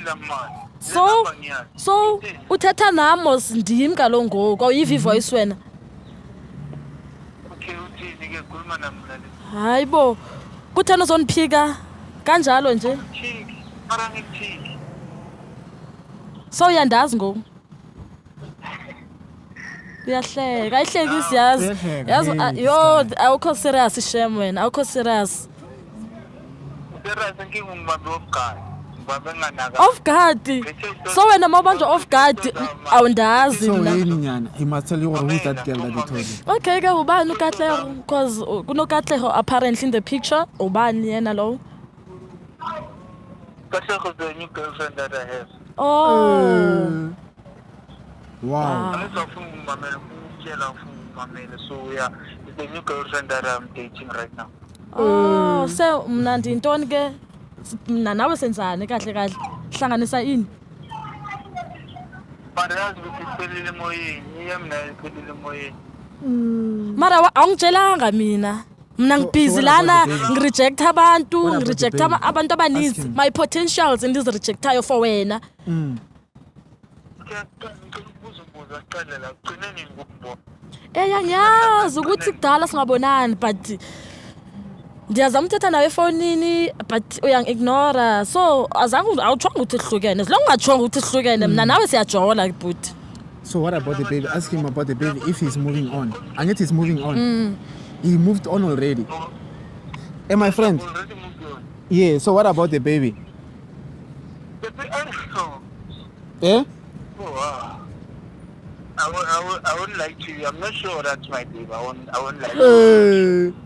Ngixolile, mani. So so uthetha nam mos, ndim kaloku ngoku, awuyiva ivoice wena? Okay, uthini ke? Khuluma nami mlaleli. Hayi bo, kutheni uzondiphika kanjalo nje? Chiki, mara ngikuchiki. So uyandazi ngoku, uyahleka, ayihlekisi yazi. Uyahleka, yazi. hey, Ah, this yho guy. Awukho serious shem wena, awukho serious. Serious, inkinga ungibambe off guard. Ngibambe nganaka. Off guard? So wena mawubanjwa off guard awundazi So mna. yini nyana, he must tell you who's that girl that he told you. Okay ke, ubani uKatlego? Because kunoKatlego apparently in the picture, ubani yena lowo? Katlego is the new girlfriend that I have. Oh. Wow. Angizofuna ukumamela, ukutshela ufuna ukumamela. So yeah, it's the new girlfriend that I'm dating right now. Oh, so mna ndiyintoni ke? Mna nawe senzani kahle kahle? Hlanganisa ini? But yazi ukuthi iphelile emoyeni, iye mina iphelile emoyeni. Mara awungitshelanga mina. Mna ngibhizi So what about lana the baby? ngirejecta abantu, What about the ngirejecta baby? abantu Ask abaninzi, him. my potentials endizirejectayo for wena. Ngicela ukubuza umbuzo, asiqale la. Ugcine nini ukubona? Eya, ngiyazi ukuthi kudala singabonani, but ndiyazama uthetha nawe efowunini, but uyangi-ignora. So azange, awutshonga ukuthi sihlukene. As long ungatshonga ukuthi sihlukene, mna nawe siyajola, bhuti. So what about the baby? Ask him about the baby, if he's moving on. Angithi he's moving on. He moved on already. Hey, my friend. Already moved on. Yeah, so what about the baby? The oh, Eh? oh, wow. I won't lie to you. I'm not sure that's my baby. I won't lie to you. Hey.